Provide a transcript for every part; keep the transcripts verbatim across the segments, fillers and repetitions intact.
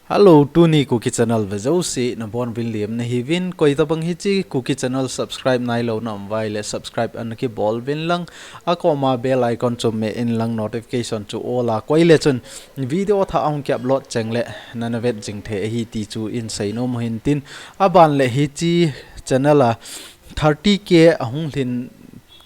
Hello, tuni Kuki Channel ve jouse nabonuvin liemna hiuvin, koitabang hiche Kuki Channel subscribe nailou na um uva ahile subscribe ana kibol uvin lang, akoma bell icon chu me in lang, notification chu all a koi le chun video thah ahung ki upload cheng le nana vet jing thei ahi ti chu in seinom u hintin, aban le hiche channel a thirty K ahung lhin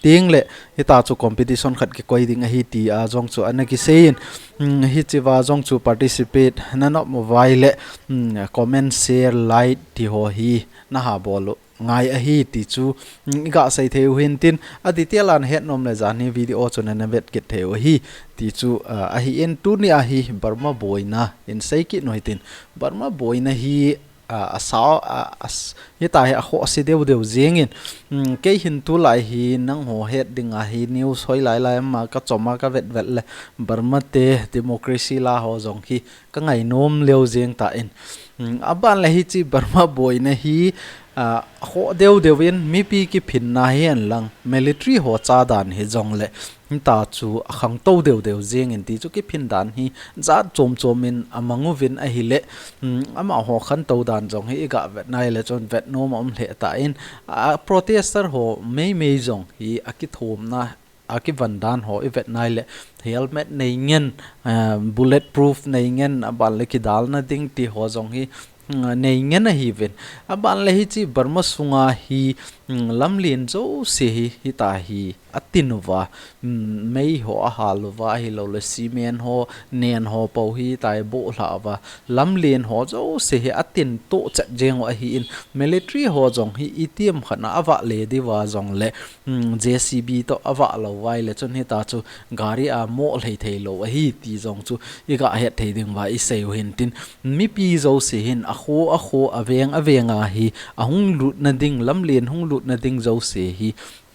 teng le hita chu competition khat kikoi ding ahi ti a jong chu ana kisei in, um, hiche va jong chu participate nanom uva ahile, um, comment, share, like ti ho hi naha bol u ngai ahi ti chu, um, iga sei thei u hintin, a detail a nahet nom le janhi video chu nana vet kit thei u ahi ti chu, uh, ahin tuni a hi Burma boina in sei kit u hitin, Burma boina hi a, a sao, a, a s-, hita hi akhoh se deu deu jeng in, um, kei hin tulai hi nangho het ding a hi news hoilai lai ama kachom a kavet vet le Burma te democracy la ho jong hi kangai nom leu jeng tan, um, aban le hiche Burma boina hi, a, akhoh deu deu in mipi kiphinna hihen lang military ho cha dan hi jong le hita chu akhangtou deu deu jeng in ti chu kiphin dan hi jat chom chom in amang uvin ahile, um, amaho khantou dan jong hi iga vet na ahile chun vet nom a um lheh tan, a, protester ho mei mei jong hi akithumna, akivan dan ho ivet na ahile helmet nei ngen, a, bullet proof nei ngen, aban le kidalna ding ti ho jong hi, mm, nei ngen ahiuvin. Aban le hiche Burma sunga hi, mm, lamlen jouse hi, hita hi atin uva, mm, mei ho ahal uva, ahilou le cement ho, nen ho pou hi hita hi aboh lha uva, lamlen ho jouse hi atin toh chet jeng u ahin, military ho jong hi itiham khat na avah le diu va jong le, um, J C B toh avah lou uva ahile chun hita chu gari a moh lhei thei lou ahi ti jong chu iga het thei ding uva isei u hintin, mipi jouse hin akho akho, aveng aveng a hi ahung lutna ding, lamlen hung lutna ding jouse hi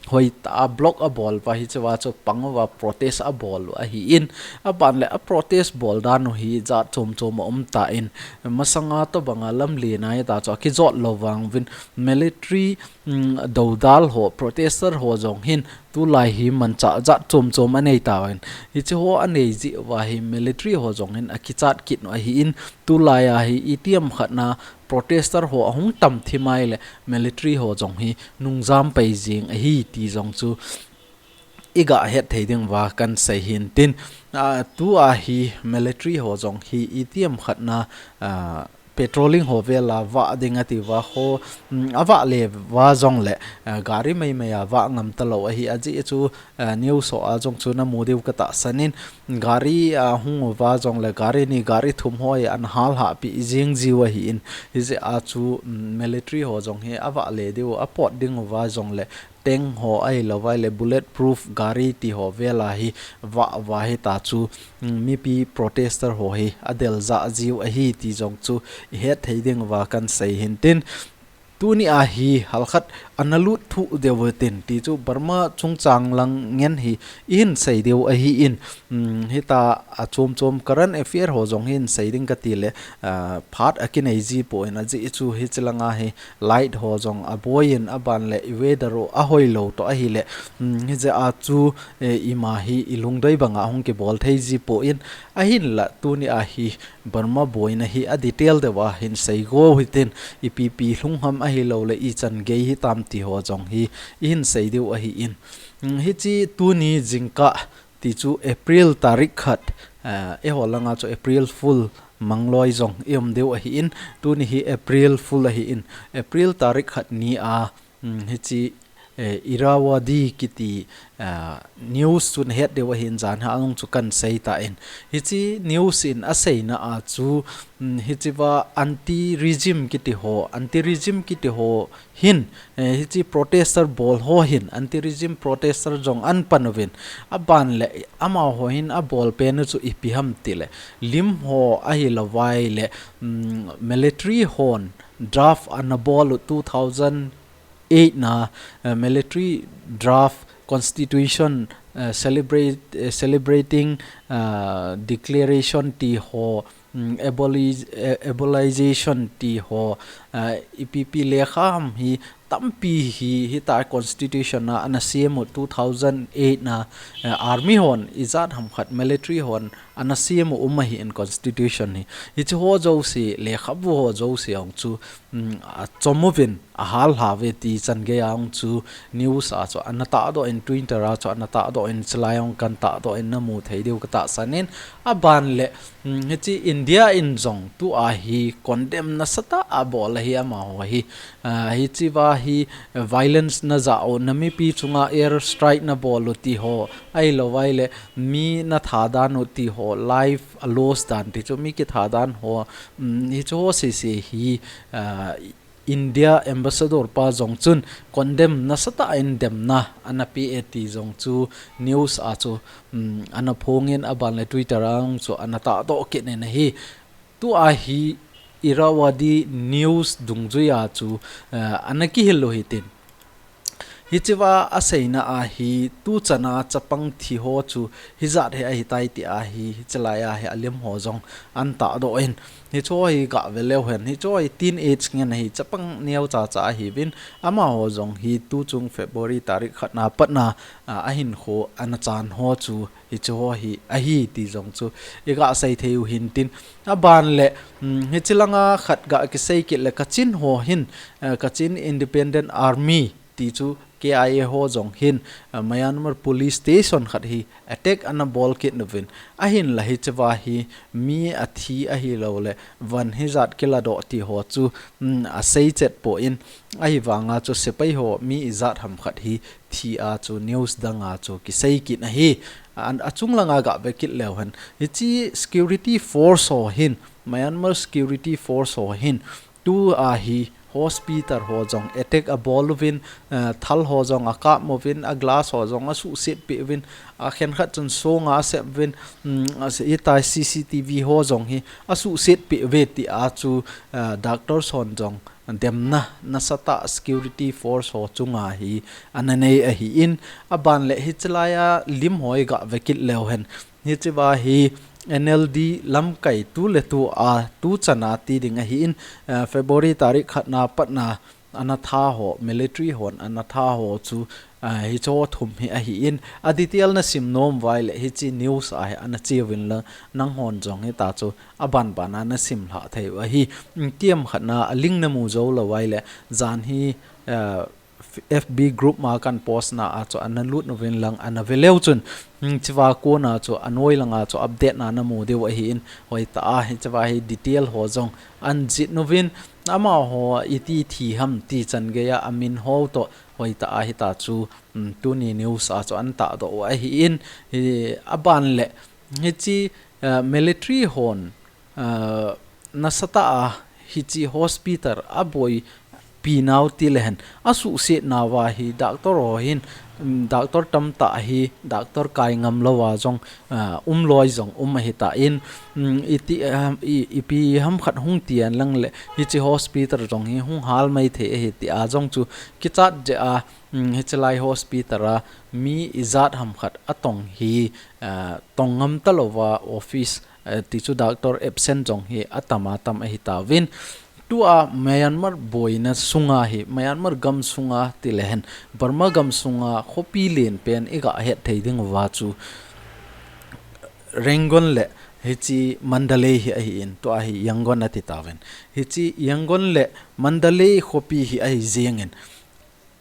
hoitah a block abol uva, hiche va chu pang uva protest abol u ahin, aban le a protest bol dan u hi jat chom chom a um tan, masanga tobang a lamlen a hita chu akijot lou vang uvin military, um, doudal ho, protester ho jong hin tulai hi manchah jat chom chom anei tauvin, hiche ho anei jeh uva hi military ho jong hin akichat kit u ahin, tulai a hi itiham khat na protester ho ahung tam thim ahile military ho jong hi nungjam pai jeng ahi ti jong chu iga het thei ding uva kan sei hintin, a, tua hi military ho jong hi itiham khat na, a, patrolling ho vel a vah ding ati uva ho, um, avah le uva jong le, a, gari mei mei a vah ngam talou ahi, ajeh chu, a, news ho a jong chu namu diu katahsan in, gari, a, hung uva jong le gari ni gari thum ho hi ana hal hahpi jeng jiu ahin, hijeh a chu, um, military ho jong hi avah le diu, apot ding uva jong le tank ho ahilou va ahile bullet proof gari ti ho vel a hi vah uva hita chu, um, mipi protester ho hi adel jah jiu ahi ti jong chu ihet thei ding uva kan sei hintin, tuni a hi halkhat ana lut thuh diu tin ti chu Burma chungchang lang ngen hi ihin sei diu ahin, um, hita a chom chom current affair ho jong hi in sei ding kati le, a, phat akinei ji poi, ajeh chu hiche lang a hi light ho jong aboi in, aban le i weather u ahoilou toh ahile, um, hijeh a chu, eh, ima hi ilungdei bang a hung kibol thei ji poi, ahinla tuni a hi Burma boina hi a detail deu a hin sei go u hitin, ipi ipi lhung ham ahilou le ichan gei hitam ti ho jong hi ihin sei diu ahin. Um, hiche tuni jingkah ti chu April tarik khat, eh, eiho lang a chu April Fool mang loi jong i um diu ahin, tuni hi April Fool ahin, April tarik khat ni a, um, hiche, eh, Irrawaddy kiti, eh, news chu nahet diu ahin, jan hi a nung chu kan sei tan. Hiche news in aseina a chu, um, hiche va anti regime kiti ho, anti regime kiti ho hin, eh, hiche protester bol ho hin, anti regime protester jong ana pan uvin, aban le amaho hin abol pen u chu ipi ham ti le, lim ho ahilou va ahile, um, military hon draft ana bol u two thousand eight na, eh, military draft constitution, eh, celebrate, eh, celebrating, eh, declaration ti ho, um, aboli-, eh, abolishment ti ho, eh, ipi ipi lekha ham hi tampi hi, hita constitution a ana siam u two thousand eight na, eh, army hon ijat ham khat military hon ana siam u um ahi in constitution hi. Hichi ho jouse, lekhabu ho jouse ong chu, mm, a chom uvin, a hal hal ve ti chan gei ong chu news a chu ana tahdoh in, Twitter a chu ana tahdoh in, chulai ong kan tahdoh in na mu thei diu ka tahsan in, a ban le, mm, hichi India in jong tu a hi condemn nasatah a bol ahi amaho hi. Ah, hichi va hi violence na ja u, na mipi chunga air strike na bol u ti ho, ahilou vai le mi na tha dan u ti ho, life a loss dan ti chu mi kitha dan ho, mm, hichu ho sese hi, ah, India ambassador pa jong chun condemn nasatah in demna ana pe e ti jong chu news a chu, mm, ana phong in a ban le Twitter a ong chu ana tahdoh kit in ahi. Tu a hi Irrawaddy News dungjui a chu, eh, ana kihil u hitin. Hichi va a seina a hi tu chan a chapang thi ho chu hijat hi ahi tai ti a hi, hichi lai a hi a lim ho jong an tahdoh in. Hichu hi gah ve leu hen, hichu hi teenage ngen ahi, chapang neo cha cha ahi vin, amaho jong hi tu chung February tarik khat na pat na, ah, a hinkho ana chan ho chu hichu ho hi ahi ti jong chu i gah sei thei u hintin. A ban le, mm, hichi langa khat gah kisei kit le Kachin ho hin, eh, Kachin Independent Army ti chu K I A ho jong hin, eh, Myanmar Police Station khat hi attack ana bol kit uvin. Ahin la hichi va hi mi a thi ahilou le van hijat kiladoh ti ho chu, mm, a sei chet poi in, ahi vanga chu sepai ho mi ijat ham khat hi thi a chu news dang a chu kisei kit ahi. An, a chung langa gah ve kit leu hen, hichi security force ho hin, Myanmar security force ho hin, tu a hi hospital ho jong attack a bol uvin, eh, thal ho jong a kap uvin, a glass ho jong a suhset peh uvin, a khenkhat chun song a sep uvin, mm, a se, hitai C C T V ho jong hi a suhset peh uve ti a chu, eh, doctor hon jong demna nasatah security force ho chunga hi ana nei ahi in, a ban le hichi lai a lim ho i gah ve kit leu hen, hichi va hi N L D lamkai tu le tu a tu chan a ti ding ahi in, eh, February tarik khat na pat na ana tha ho, military hon ana tha ho chu, ah, hichu thum hi ahi in, a detail na sim nom vai le hichi news a hi ana che uvin lang, nang hon jong hita chu a ban ban a na sim lha thei u ahi. Tiam khat na a link na mu jou lou vai le, jan hi, ah, F B group ma kan post na a chu ana lut uvin lang ana ve leu chun, mm, hichi va kona chu a noi langa chu update na na mu diu ahi in, hoitah a hichi va hi detail ho jong an jih uvin, amaho iti thi ham ti chan gei a a min ho toh hoitah a hita chu, mm, tuni news a chu an tahdoh u ahi in, hi a ban le hichi, eh, military hon, eh, nasatah a hichi hospital a boipi nau ti le hen a suhset nau va hi doctor ho hin, mm, doctor tamtah hi doctor kai ngam lou a jong, ah, um loi jong um ahi ta in, mm, iti, ah, i, ipi ham khat hung ti an lang le, hichi hospital jong hi hung hal mai thei ahi ti a jong chu kichat jeh a, mm, hichi lai hospital a mi ijat ham khat a tong hi, ah, tong ngam ta lou va office, ah, ti chu doctor absent jong hi a tam a tam ahi ta uvin. Tu a Myanmar boina sunga hi, Myanmar gam sunga ti le hen, Burma gam sunga khopi len pen i gah het thei ding uva chu Rangoon le hichi Mandalay hi ahi in, tu a hi Yangon a ti ta uvin. Hichi Yangon le Mandalay khopi hi ahi jeng in,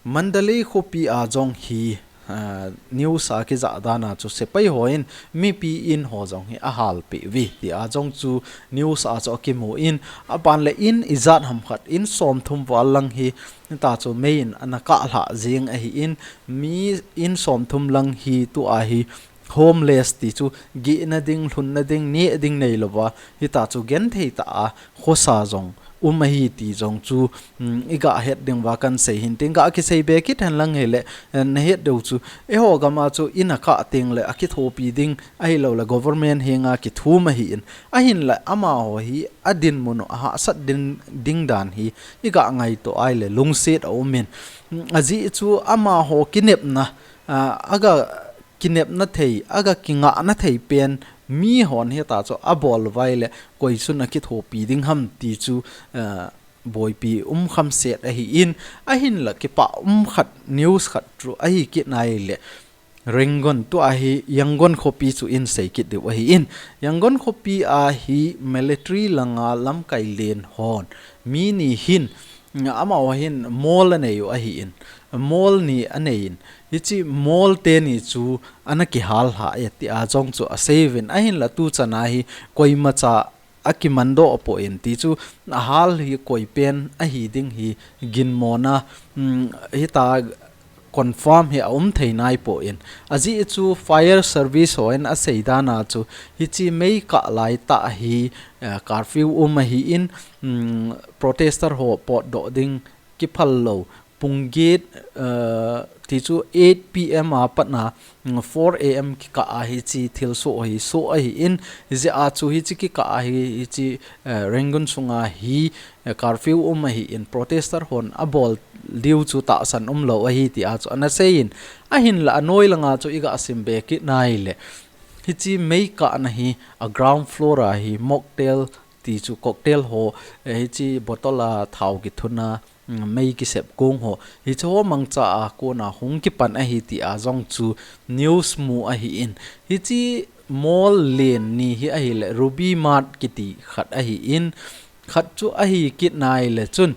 Mandalay khopi a jong hi, ah, news a kijah dan a chu sepai ho in mipi in ho jong hi a hal peh uve ti a jong chu news a chu a kimu in, a ban le in ijat ham khat in som thum val lang hi, hita chu mei in ana kah lha jeng ahi in, mi in som thum lang hi tu a hi homeless ti chu gihna ding, lhunna ding, neh ding nei lou va, hita chu genthei tah a khosa jong um ahi ti jong chu, um, i gah het ding uva kan sei hin tin, gah kisei be kit hen lang hile, eh, na het diu chu, eiho gam a chu in a kah teng le a kithopi ding, ahilou le government henga kithum ahi in, ahin le amaho hi a dinmun u a hahsat din, ding dan hi i gah ngaito a ile lungset a um in, um, ajeh chu amaho kinepna, ah, a gah kinepna thei, a gah kingahna thei pen mi hon hita chu a bol uva ile koi chun a kithopi ding ham ti chu, eh, boipi um khamset ahi in, ahinla kipa um khat news khat chu ahi kit nai le, Rangoon tua hi Yangon khopi chu in sei kit diu ahi in, Yangon khopi a hi military langa lamkai len hon mi ni hin, amaho hin mall anei u ahi in, mall ni anei in, hichi mall teni chu ana kihal lha e tia jong chu asei uvin, ahinla tuchan a hi koimacha akimandoh poi ti chu ahal hi koi pen ahi ding hi ginmona, um, hita confirm hi aum thei nai poi. Ajeh chu fire service hon asei dan a chu hichi mei kah lai tah hi, eh, curfew um ahi in, um, protester ho potdoh ding kiphal lou pung get, eh, ti chu eight P M a pat na, mm, four A M kikah a hichi thilsoh hi soh ahi in, hijeh a chu hichi kikah a hi, hichi, eh, Rangoon sunga hi, eh, curfew um ahi in, protester hon abol diu chu tahsan umlou ahi tia chu ana sei in, ahinla anoi langa chu iga sim be kit nai le, hichi mei kahna hi a ground floor a hi mocktail ti chu cocktail ho, eh, hichi bottle a thao kithuna, mm, mei kisep kong ho, hichi ho mangcha a kona hung kipan ahi tia jong chu news mu ahi in, hichi mall len ni hi ahi le Ruby Mart kiti khat ahi in, khat chu ahi kit nai le chun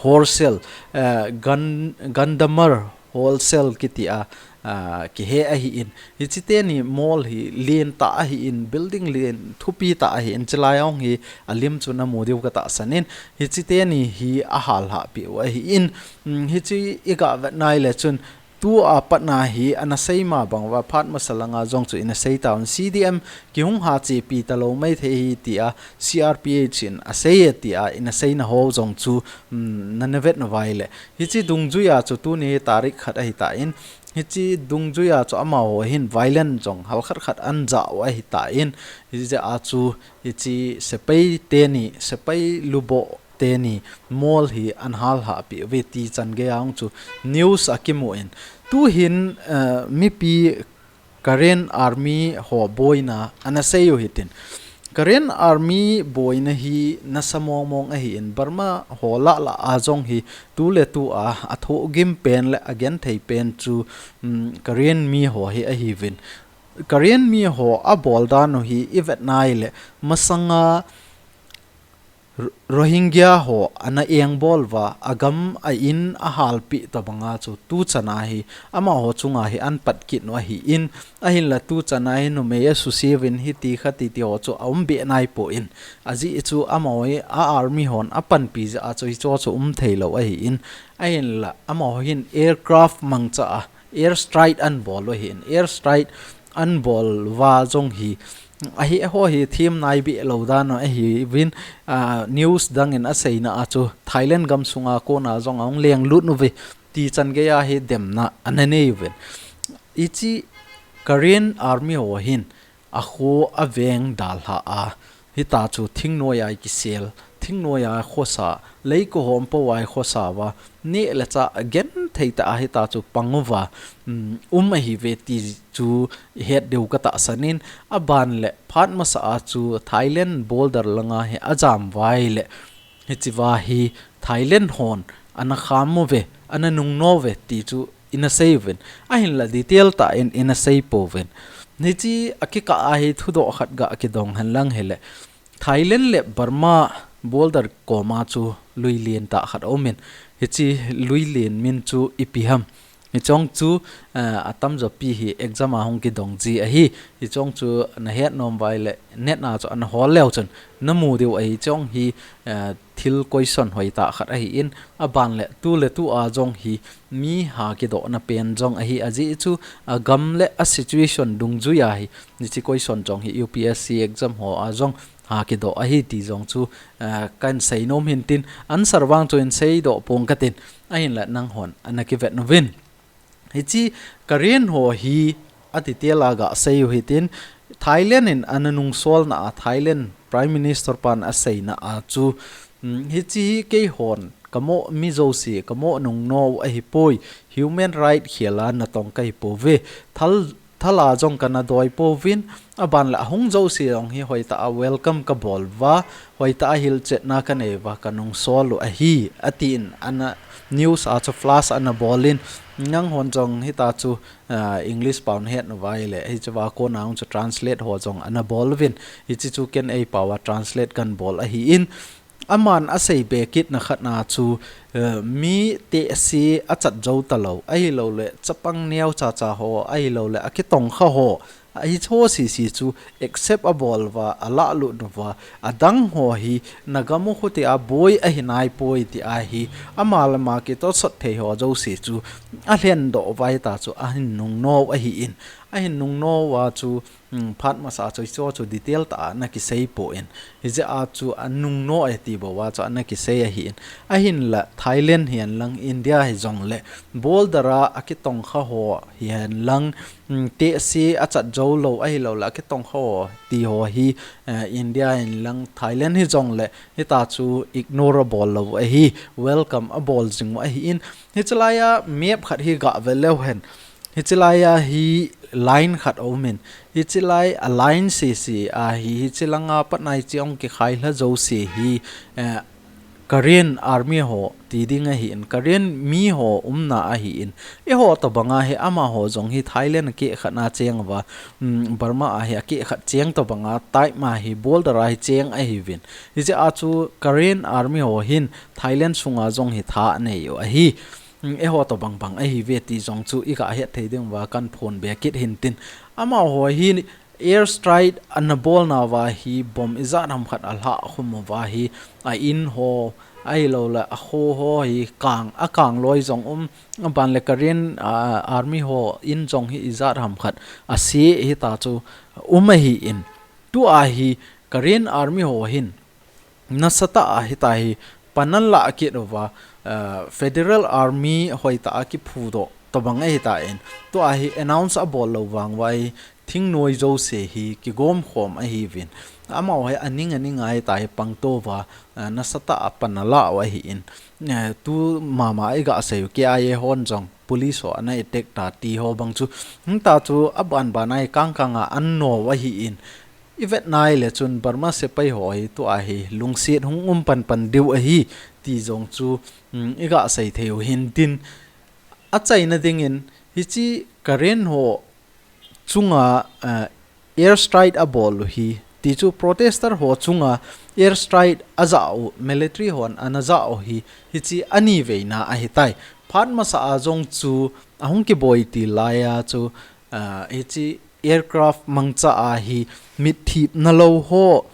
wholesale, eh, Gan-, Gandamar wholesale kiti a, ah, kihe ahi in. Hichi teni mall hi len tah ahi in, building len thupi tah ahi in, chilai hong hi alim chu namu diu katahsan in. Hichi teni hi ahal lha peh u ahi in, mm, hichi iga vet nai le chun tua pat na hi ana sei ma bang uva phat masa langa jong chu ina sei tauvin C D M kihung ha chepi talou mai thei hi tia C R P H in asei e tia ina seina ho jong chu, mm, nana vet nauva ahile. Hichi dungjuia chu tuni tarik khat ahi tan, hichi dungjuia chu amaho hin violent jong halkhat khat ana ja u ahi tan, hijeh a chu hichi sepai teni, sepai lubo teni mall hi ana hal lha peh uve ti chan gei a hung chu news akimu in. Tuhin, eh, mipi Karen Army ho boina ana sei u hitin. Karen Army boina hi nasa mong mong ahi in, Burma ho lah lah a jong hi tu le tu a, athohgim pen le agenthei pen chu, um, Karen mi ho hi ahiuvin. Karen mi ho abol dan u hi ivet nai le, masanga Ro-, Rohingya ho ana engbol uva, agam a in ahal peh tobang a chu tuchan a hi amaho chunga hi ana pat kit u ahi in, ahinla tuchan a hi numei asuse uvin hiti khati ti ho chu aum be nai poi. Ajeh chu amaho hi a army hon apanpi jeh a chu hicho chu um thei lou ahi in, ahinla amaho hin aircraft mangcha a air strike ana bol u ahi in, air strike ana bol uva jong hi ahi, ho hi them nai be lou dan u ahiuvin, ah, news dang in aseina a chu Thailand gam sunga kona jong ahung lenglut uve ti chan gei a hi demna ana nei uvin. Hichi Karen Army ho hin akho aveng dalha a, hita chu thingnoi a kisel, thingnoi a khosa, leiko hom po a khosa uva, neh le chah genthei tah a hita chu pang uva, um, um ahiuve ti chu het diu katahsan in, aban le phat masa a chu Thailand border langa hi ajam uva ahile, hichi uva hi Thailand hon ana kham uve, ana nungno uve ti chu ina sei uvin, ahinla detail tah in ina sei pouvin. Hichi akikah a hi thudoh khat ga kidong hen lang hile, Thailand le Burma border koma chu lui len tah khat aum in, hichi lui len min chu ipi ham. Hichong chu, eh, atamjo pi hi exam a hung kidong ji ahi. Hichong chu nahet nom uva ahile, net na chu ana hol leu chun namu diu ahi. Hichong hi, eh, thil question hoitah khat ahi in, aban le tu le tu a jong hi mi ha kidohna pen jong ahi, ajeh chu agam le a situation dungjuia hi, hichi question jong hi U P S C exam ho a jong ha kidoh ahi ti jong chu, eh, kahin sei nom hin tin, answer vang chu hin seidoh pong katin, ahinla nanghon ana kivet uvin. Hichi Karen ho hi a detail a ga sei u hitin, Thailand in ana nungsolna a Thailand Prime Minister pan aseina a chu, um, hichi hi keihon kamo mi jouse kamo nungno u ahipoi, human right khel a natong kahi pouve, thal thal a jong kana doi pouvin, aban le ahung jouse jong hi hoitah a welcome kabol uva, hoitah a hilchetna kanei uva, kanung sol u ahi, atin ana news a chu flash ana bol in, nanghon jong hitia chu, ah, English pao nahet nauva ahile, hichea kona hung chu translate ho jong ana bol uvin, hiche chu ken ei pao a translate kan bol ahin, aman asei be kitna khat na chu, eh, mi tehse achat jou talou, ahilouleh chapang neo chacha ho, ahilouleh akitongkha ho, hiche ho sese chu accept abol uva, alah lut nauva, adang ho hi nagam u khu tia boi ahi naipoi tia hi, ama le ama kitosot thei ho jouse chu alhen doh uva, hitia chu ahin nung nau ahin, ahin nung nau a chu, Hmm, phat masa chu hiche chu detail tah a ana kisei poi. Hijeh a chu anung nau e ti bou a chu ana kisei ahin. Ahinla Thailand hihen lang India hijongle border a akitongkha ho hihen lang, hmm, tehse achat jou lou ahilouleh akitongkha ho ti ho hi, eh, India hihen lang Thailand hijongle hitia chu ignore abol lou u ahi, welcome abol jing u ahin. Hiche lai a map khat hi gah ve leu hen. Hiche lai a hi line khat aum in, hiche lai a line sese a hi, hiche lang a pat na hiche hung kikhai lha jouse hi, eh, Karen Army ho ti ding ahin, Karen mi ho umna ahin, eiho tobang a hi amaho jong hi Thailand akeh khat na cheng uva, um, Burma a hi akeh khat cheng tobang a type ma hi border a hi cheng ahiuvin. Hijeh a chu Karen Army ho hin Thailand sunga jong hi tha anei u ahi. Hmm, eiho tobang bang ahiuve ti jong chu i gah het thei ding uva kan phon be kit hintin. Amaho hi air strike ana bol nauva hi bomb ijat ham khat alha khum uva hi a in ho, ahilouleh a kho ho hi kang, akang loi jong um, aban le Karen, ah, Army ho in jong hi ijat ham khat ase hitia chu um ahin. Tua hi Karen Army ho hin nasatah a hitia hi pan alah kit uva, ah, Federal Army hoitah a kiphudoh tobang ahitan, tua hi announce abol lou vang uva hi thingnoi jouse hi kigom khom ahiuvin. Amaho hi aning aning a hitia hi pangto uva, ah, nasatah a pan alah u ahin. Eh, tu mama i gah sei u K I A hon jong police ho ana attack ta ti ho bang chu. Hitia chu aban ban a hi kang kang a an no u ahin. I vet nai le chun Burma sepai ho hi tua hi lungset hung um pan pan diu ahi ti jong chu, um, i gah sei thei u hintin. Achaina dingin hiche Karen ho chunga, uh, air strike abol u hi, ti chu protester ho chunga air strike ajah u, military hon ana jah u hi, hiche ani veina ahitai. Phat masa a jong chu ahung kiboi til lai a chu, ah, hiche aircraft mangcha a hi mitthip na lou ho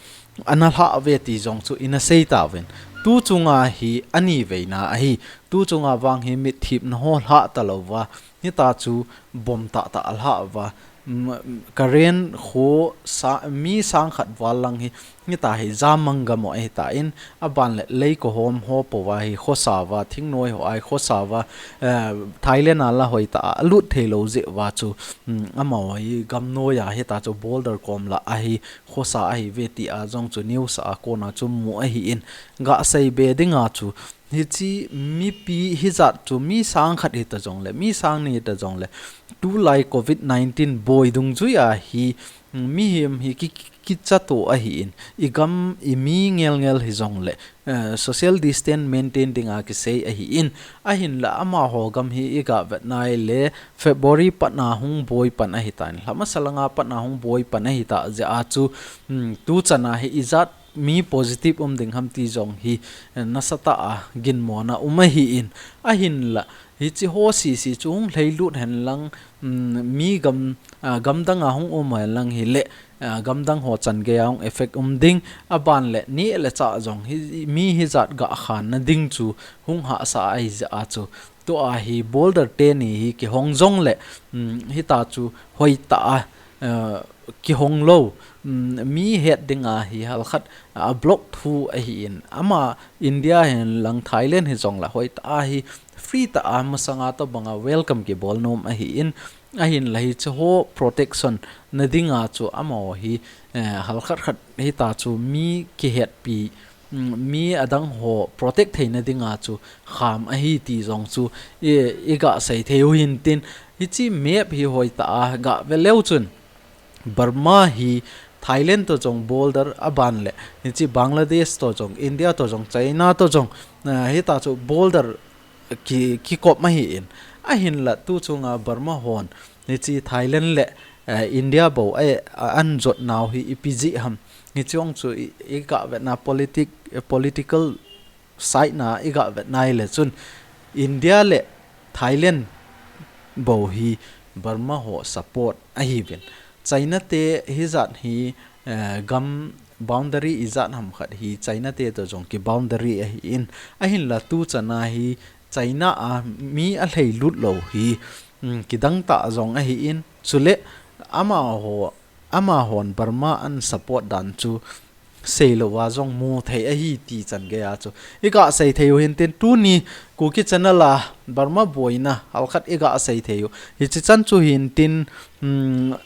ana lhah uve ti jong chu ina sei tauvin. Tu chunga hi ani veina ahi. Tu chunga vang hi mitthip na ho lhah talou uva. Hitia chu bomb tah tah alhah uva. M-, Karen kho sa-, mi sang khat val lang hi, hitia hi jam mang gam u ahitan, aban le lei kohom ho po uva hi khosa uva, thingnoi ho a hi khosa uva, eh, Thailand a la hoitah a lut thei lou jeh uva chu, um, amaho hi gamnoi a hitia chu border kom lah a hi khosa ahiuve tia jong chu news a kona chu mu ahin, gah sei be dinga chu, hiche mipi hijat chu mi sang khat hita jongle, mi sang ni hita jongle, tulai covid nineteen boi dungjui a hi, mihem hi ki, ki, kicha to ahin, i gam, i mi ngel ngel hijongle, eh, social distance maintain dinga kisei ahin, ahinla amaho gam hi i gah vet nai le February pat na hung boi pan ahitan, lha masa langa pat na hung boi pan ahita jeh a chu, um, tu chan a hi ijat mi positive um ding ham ti jong hi, eh, nasatah a ginmona um ahin, ahinla hiche ho sese chu hung lhailut hen lang, um, mi gam, ah, gamdang a hung um hen lang hile, ah, gamdang ho chan gei a hung effect um ding, aban le neh le chah jong hi, mi hijat gah khan na ding chu hung hahsa ahi jeh a chu, tua hi border teni hi kihong jongle, um, hitia chu hoitah a, uh, kihong lou, um, mi het dinga hi halkhat a block thu ahin, ama India hihen lang Thailand hijongle hoitah a hi free tah a masanga tobanga welcome kibol nom ahin, ahinla hiche ho protection na dinga chu amaho hi, eh, halkhat khat hitia chu mi kihetpi, um, mi adang ho protect theina dinga chu kham ahi ti jong chu i, i gah sei thei u hintin, Hiche map hi hoitah a gah ve leu chun Burma hi Thailand to jong border aban le, hiche Bangladesh to jong, India to jong, China to jong, eh, hita chu border ki, kikop ahi in. Ahinla tu chunga Burma hon hiche Thailand le, eh, India bou a, a an jot nau hi ipi jeh ham. Hiche ong chu i, i gah vetna politic, eh, political side na i gah vetna ile chun India le Thailand bou hi Burma ho support ahiuvin. China te hijat hi, eh, gam boundary ijat ham khat hi China te to jong ki boundary ahi in. Ahinla tu chana hi China a mi alhailut lou hi, mm, kidang tah jong ahi in. Chule amaho, amahon Burma an support dan chu seilou a jong mu thei ahi ti chan gei a chu i gah sei thei u hintin tuni Kuki channel a Burma boina halkhat i gah sei thei u. Hiche chan chu hintin, mm,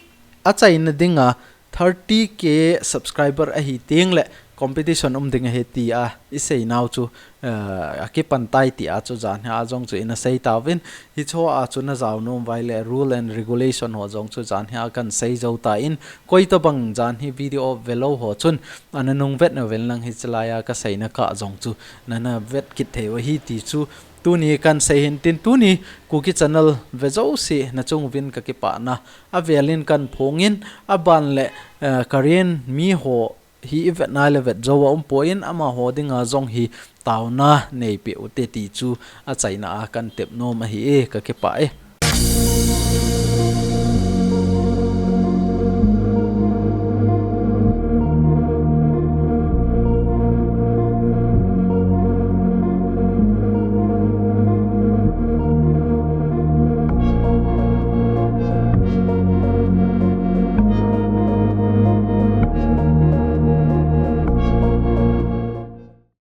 achaina dinga thirty K subscriber ahi teng le competition um ding ahi tia i sei nau chu, eh, akipan tai tia chu jan hi a jong chu ina sei tauvin. Hicho a chu na jao nom uva ile rule and regulation ho jong chu jan hi a kan sei jou tan koi tobang jan hi video velou ho chun ana nung vet na vel nang hiche lai a ka seina kah jong chu nana vet kit thei u ahi ti chu tuni kan sei hintin tuni Kuki channel ve jouse na chung uvin ka kipana avel in kan phong in aban le, eh, Karen mi ho hi i vetna le vet jou a um poi in amaho dinga jong hi taona nei peh u te ti chu achaina a kan tep nom ahi e ka kipah e.